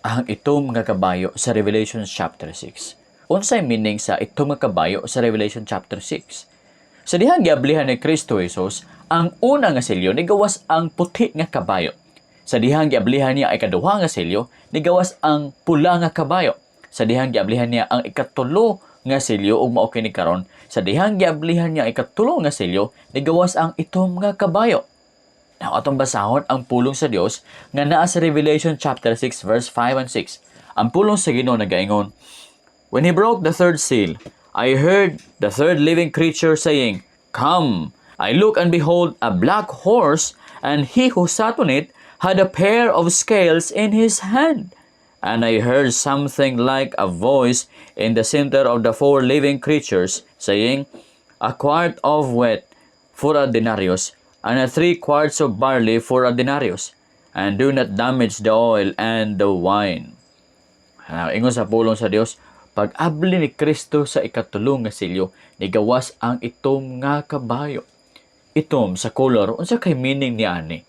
Ang itom nga kabayo sa Revelation chapter 6. Unsay meaning sa itom nga kabayo sa Revelation chapter 6? Sa dihang giablihan ni Kristo Jesus ang una nga selyo, nigawas ang puti nga kabayo. Sa dihang giablihan niya ay ikaduha nga selyo, nigawas ang pula nga kabayo. Sa dihang giablihan niya ang ikatulo nga selyo, ug mao kini karon, sa dihang giablihan niya ang ikatulo nga selyo, nigawas ang itom nga kabayo. Now, atong basahon ang pulong sa Dios nga naa sa Revelation chapter 6 verse 5 and 6. Ang pulong sa Ginoo nagaingon, "When he broke the third seal, I heard the third living creature saying, 'Come.' I look and behold a black horse, and he who sat on it had a pair of scales in his hand. And I heard something like a voice in the center of the four living creatures saying, 'A quart of wheat for a denarius, and a 3 quarts of barley for a denarius, and do not damage the oil and the wine.'" Ingon sa pulong sa Dios, pag-abli ni Kristo sa ikatulo nga selyo, nigawas ang itom nga kabayo. Itom sa color, unsa kay meaning ni ani?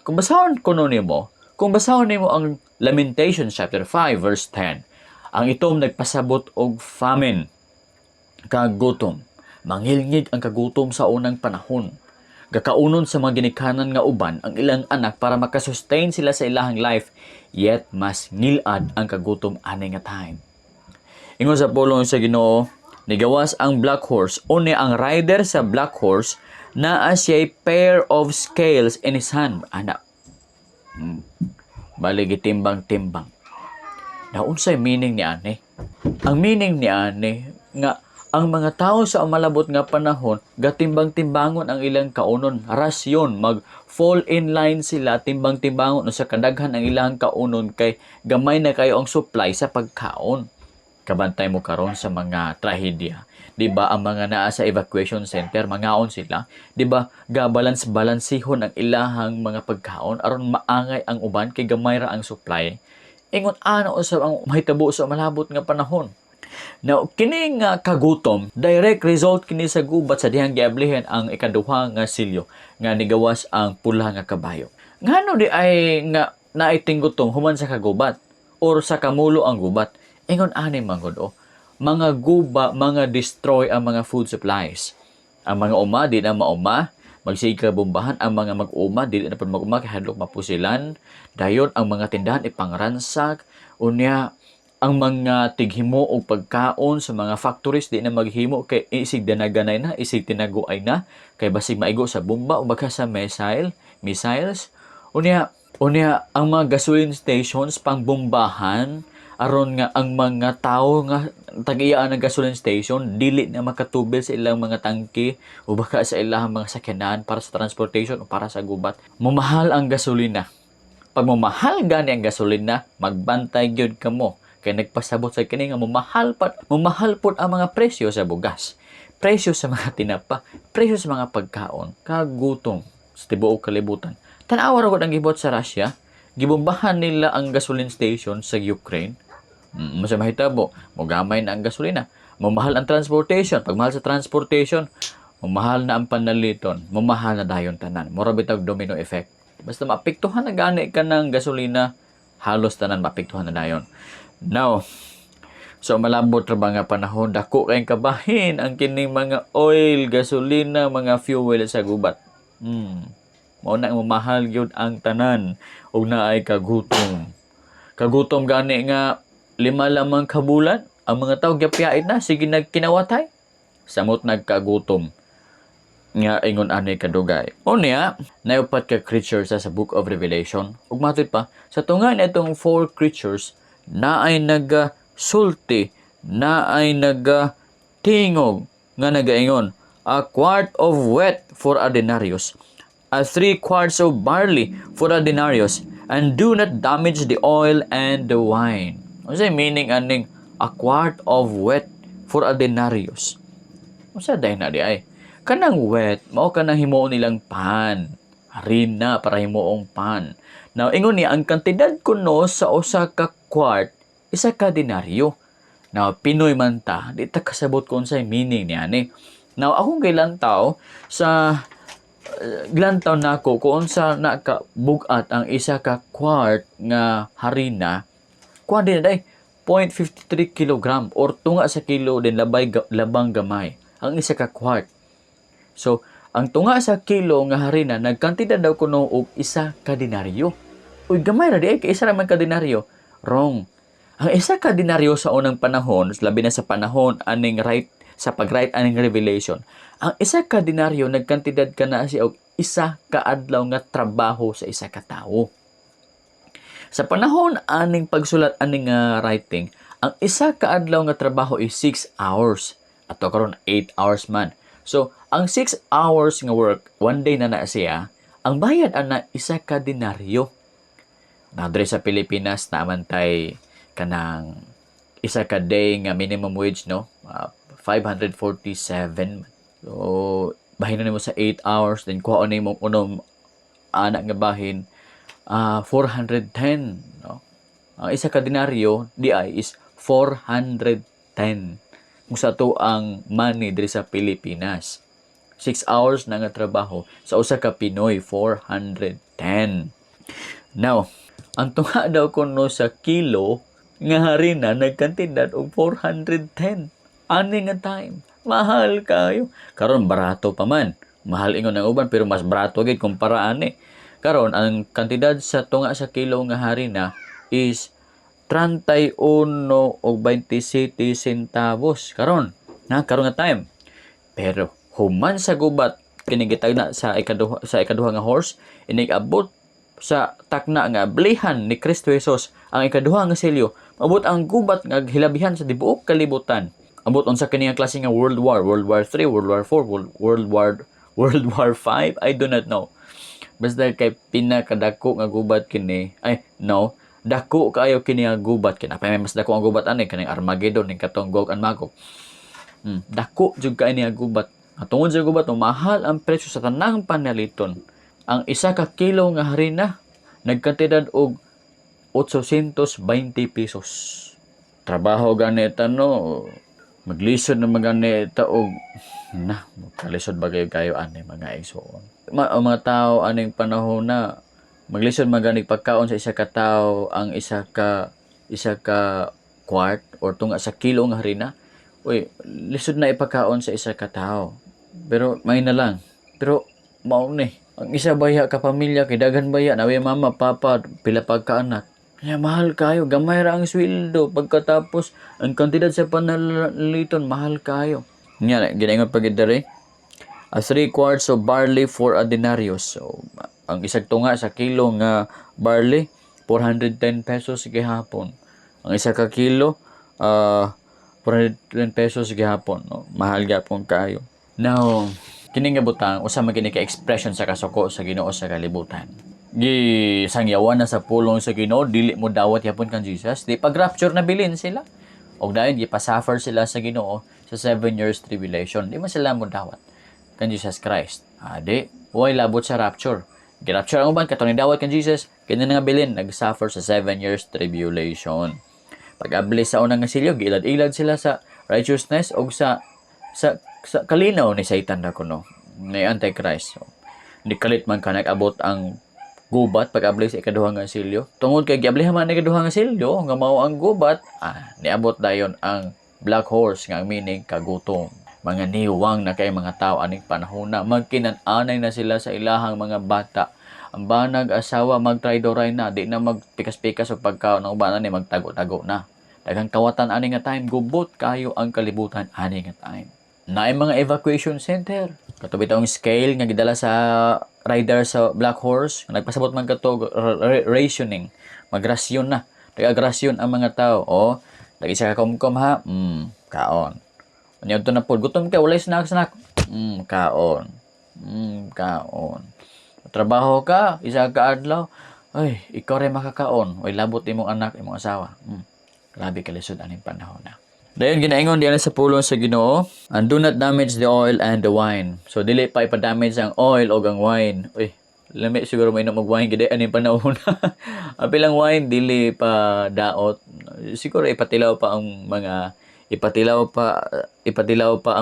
Kung basahon kuno nimo, kung basahon nimo ang Lamentation chapter 5 verse 10, ang itom nagpasabot og famine, kagutom. Mangilngig ang kagutom sa unang panahon. Gakaunon sa mga ginikanan nga uban ang ilang anak para makasustain sila sa ilahang life, yet mas ngilad ang kagutom ani nga time. Ingon sa pulong sa Ginoo, nigawas ang black horse, unya ang rider sa black horse naa siya'y pair of scales in his hand. Ana. Bali gitimbang-timbang. Na unsay meaning ni ani? Ang meaning ni ani nga ang mga tao sa malabot nga panahon gatimbang-timbangon ang ilang kaunon, rasyon, mag fall in line sila, timbang-timbangon sa kadaghan ang ilang kaunon kay gamay na kayo ang supply sa pagkaon. Kabantay mo karon sa mga trahedya, 'di ba, ang mga naa sa evacuation center, mangaon sila, 'di ba, ga balance balansihon ang ilahang mga pagkaon aron maangay ang uban kay gamay ra ang supply. Ingon ana usab ang mahitabo sa malabot nga panahon. Now, kini nga kagutom, direct result kini sa gubat sa dihang giablihan ang ikaduha nga selyo nga nigawas ang pula nga kabayo. Ngano di ay nga naay tinggutom human sa kagubat or sa kamulo ang gubat? Ingon ani man gud oh. Mga guba, mga destroy ang mga food supplies. Ang mga uma di na mauma, magsige ka bombahan. Ang mga mag-uma dili na pud mag-uma kay hadlok mapusilan. Dayon ang mga tindahan ipangransak, unya ang mga tighimo og pagkaon sa mga factories di na maghimo kay isig danaganay na, isig tinaguay na, kay basig maigo sa bomba o baka sa missiles. Unya ang mga gasoline stations pangbombahan aron nga ang mga tao nga tag-iyaan ng gasoline station dili na makatubil sa ilang mga tangke o baka sa ilang mga sakyanan para sa transportation o para sa gubat. Mumahal ang gasolina. Pag mamahal gani ang gasolina, magbantay gyud kamo kay nagpasabot sa kini nga mumahal pod ang mga presyo sa bugas, presyo sa mga tinapa, presyo sa mga pagkaon, kagutom sa tibuok kalibutan. Tan-awa ra gud ang gibot sa Russia, gibombahan nila ang gasoline station sa Ukraine. Unsa mahitabo? Mogamay na ang gasolina. Mamahal ang transportation. Pag mahal sa transportation, mamahal na ang panaliton. Mamahal na dayon tanan. Mura bitag domino effect. Basta maapektuhan na gani ka ng gasolina, halos tanan maapektuhan na dayon. Now, so malabot ra ba nga panahon, dako kayong kabahin ang kining mga oil, gasolina, mga fuel sa gubat. Mao na ang mamahal gyud ang tanan ug naay kagutom. Kagutom gani nga 5 lamang ka bulan, ang mga tao gyapyait na, sige nagkinawatay. Samot nagkagutom nga ingon ani kadugay. Unya, naay upat ka creatures sa Book of Revelation. Ug matud pa, sa tunga na itong four creatures, naay nagasulti, naay nagatingog nga nagaingon, "A quart of wheat for a denarius, a 3 quarts of barley for a denarius, and do not damage the oil and the wine." Unsa meaning aning a quart of wheat for a denarius? Unsa day na di ay? Kanang wheat, mao kanang himuon nilang pan. Harina para himuong pan. Now, ingon niya, ang kantidad kuno sa 1 ka quart, 1 ka denaryo. Now, Pinoy man ta, di ta kasabot kung unsay meaning niya ni. Now, akong gilantaw sa gilantaw nako kung unsa na ka bugat ang 1 ka quart nga harina. Kuan din na day, 0.53 kilogram or tunga sa kilo din labay labang gamay ang isa ka quart. So, ang tunga sa kilo nga harina nagkantidad daw kuno og 1 ka denaryo. Uy, gamay ra di ay kay isa ra man ka denaryo. Wrong. Ang 1 ka denaryo sa unang panahon, labi na sa panahon aning right sa pag-write aning Revelation, ang 1 ka denaryo nagkantidad kana siya og 1 ka adlaw nga trabaho sa isa ka tawo. Sa panahon aning pagsulat aning writing, ang 1 ka adlaw nga trabaho is 6 hours. Ato karon 8 hours man. So, ang 6 hours nga work, one day na na siya, ang bayad ana 1 ka denaryo. Na diri sa Pilipinas naman tay kanang isa ka day nga minimum wage, no? 547. So, bahin na nimo sa 8 hours, then kuhaon nimo unom ana nga bahin, 410, no? Ang 1 ka denaryo di ay is 410 kung sa ato ang money diri sa Pilipinas. 6 hours na nga trabaho sa usa ka Pinoy, 410. Now, ang tunga daw kuno sa kilo nga harina nagkantidad og 410. Ani nga time, mahal kayo. Karon barato pa man. Mahal ingon ang uban, pero mas barato gid kumpara ani. Karon ang kantidad sa tunga sa kilo nga harina is 31 og 27 centavos karon. Na karon nga time. Pero human sa gubat kini gitagna sa ikaduha nga horse, inig abot sa takna nga ablihan ni Kristo Jesus ang ikaduha nga selyo, abot ang gubat nga hilabihan sa tibuok kalibutan. Abot unsa kini nga klase nga World War, World War 3, World War 4, World War 5, I do not know. Basta kay pinakadako nga gubat kini, ay no, dako kaayo kini nga gubat kini. Pa may mas dako ang gubat ani, kaning Armageddon ning katong Gog and Magog. Dako jud kaayo ni nga gubat. Nga tungod sa gubat, mahal ang presyo sa tanang panaliton. Ang 1 ka kilo nga harina nagkantidad og 820 pesos. Trabaho ganita, no, maglisod na maganita og na kalisod ba kayo kayo ani, mga igsoon. Ang mga tao aning panahon na maglisod man gani pagkaon sa isa ka tawo ang isa ka quart or tunga sa kilo nga harina. Uy, lisod na ipakaon sa isa ka tao. Pero may na lang. Pero mao ni ang isa baya ka pamilya kay daghan baya nawi mama, papa, pila pagkaanak. Kaya mahal kayo, gamay ra ang sweldo. Pagkatapos, ang kantidad sa panaliton, mahal kayo. Nga, ginaingon pag diri, a 3 quarts of barley for a denarius. So, ang isang tunga sa kilo nga barley, 410 pesos gihapon. Ang 1 ka kilo, 410 pesos gihapon. No? Mahal gihapon kayo. Now, kini nga butang, usa man kini ka expression sa kasuko sa Ginoo sa kalibutan. Gi sangyawan na sa pulong sa Ginoo, dili mo dawat yapon kang Jesus. Di pag rapture na bilin sila. Og dayon gipasuffer sila sa Ginoo sa 7 years tribulation. Di man sila mo dawat kan Jesus Christ. Ah, di, way labot sa rapture. Gi-rapture ang uban katong dawat kan Jesus, kini nga bilin nag-suffer sa 7 years tribulation. Pag-abli sa unang nga silyo, giilad-ilad sila sa righteousness og sa kalinaw ni Satan na kuno, ni Antichrist. So, ni kalit man ka nag-abot ang gubat pag-abli sa ikaduha nga silyo. Tungod kay giablihan man ang ikaduha nga silyo nga mao ang gubat, niabot dayon ang black horse nga ang meaning kagutom. Mga niwang na kay mga tao aning panahon na magkinan-anay na sila sa ilahang mga bata. Ang banag asawa magtraydoray na, di na magpikas-pikas og pagkaon, ang uban ani magtago-tago na. Daghang kawatan ani nga time, gubot kayo ang kalibutan ani nga time. Naay mga evacuation center. Kato bitawng scale nga gidala sa rider sa Black Horse, nagpasabot man kato rationing. Magrasyon na. Nag-agrasyon ang mga tao. O, tag isa ka kumkum ha. Kaon. Unya to na pod, gutom ka, walay snack snack. Kaon. Kaon. Trabaho ka, isa ka adlaw. Ay, ikaw rin makakaon. Oy, labot imong anak, imong asawa. Grabe kalisod aning panahon na. Dayon ginaingon diyan sa pulong sa Ginoo, "And do not damage the oil and the wine." So dili pa ipa-damage ang oil o ang wine. Uy, lami siguro mainom og wine gid aning panahon. Apil ang wine dili pa daot. Siguro ipatilaw pa ang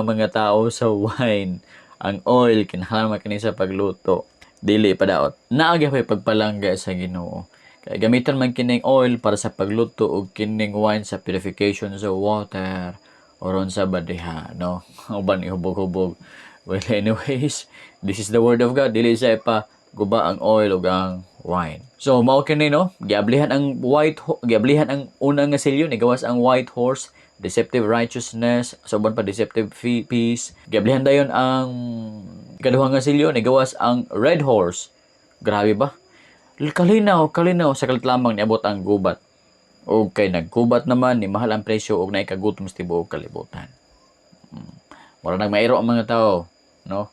mga tao sa wine. Ang oil kinahanglan man kini sa pagluto. Dili pa daot. Naa gyud pagpalangga sa Ginoo. Kay gamitan man kining oil para sa pagluto og kining wine sa purification sa water or unsa ba diha, no? Uban ihubog-hubog. Well, anyways, this is the word of God. Dili siya ipa guba ang oil ug ang wine. So mao kini, no, giablihan ang unang nga selyo, nigawas ang white horse, deceptive righteousness, sa uban pa deceptive peace. Giablihan dayon ang ikaduha nga selyo, nigawas ang red horse. Grabe ba? Kalinaw, kalinaw sa kalit lamang niabot ang gubat. Og kay naggubat naman, ni mahal ang presyo og naay kagutom sa tibuok kalibutan. Mura nang mairo ang mga tao, no?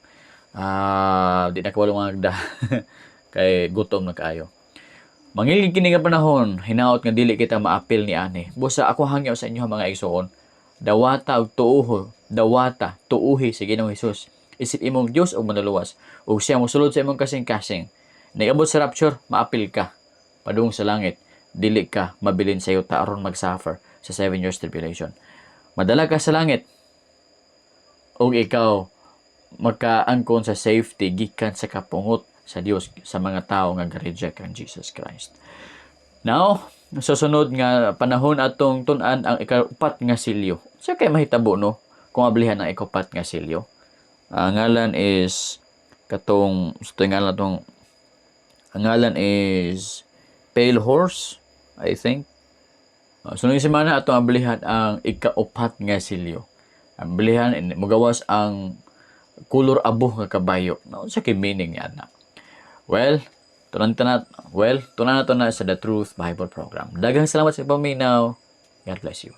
Ah, di na kawalo mga agda kay gutom na kaayo. Mangilgid kini nga panahon, hinaot nga dili kita maapil ni ani. Busa ako hangyo sa inyo, mga igsoon, dawata og tuoho, dawata, tuuhi si Ginoong Hesus. Isip imong Dios ug Manluluwas ug siya mosulod sa imong kasing-kasing. Nag-abot sa rapture, maapil ka padung sa langit. Dili ka mabilin sa yuta aron mag-suffer sa 7 years tribulation. Madala ka sa langit ug ikaw makaangkon sa safety gikan sa kapungot sa Dios sa mga tao nga ga-reject kang Jesus Christ. Now, sa sunod nga panahon atong tun-an ang ikaupat nga selyo. Sa kay mahitabo, no, kung ablihan ang ikaupat nga selyo? Ang ngalan is katong sa ngalan atong ang ngalan is Pale Horse, I think. Sunod nga semana atong ablihan ang ikaupat nga selyo. Ablihan mugawas ang kulor abo nga kabayo. Now, unsa kay meaning niya na? Well, tunan na to na sa The Truth Bible Program. Daghang salamat sa paminaw. God bless you.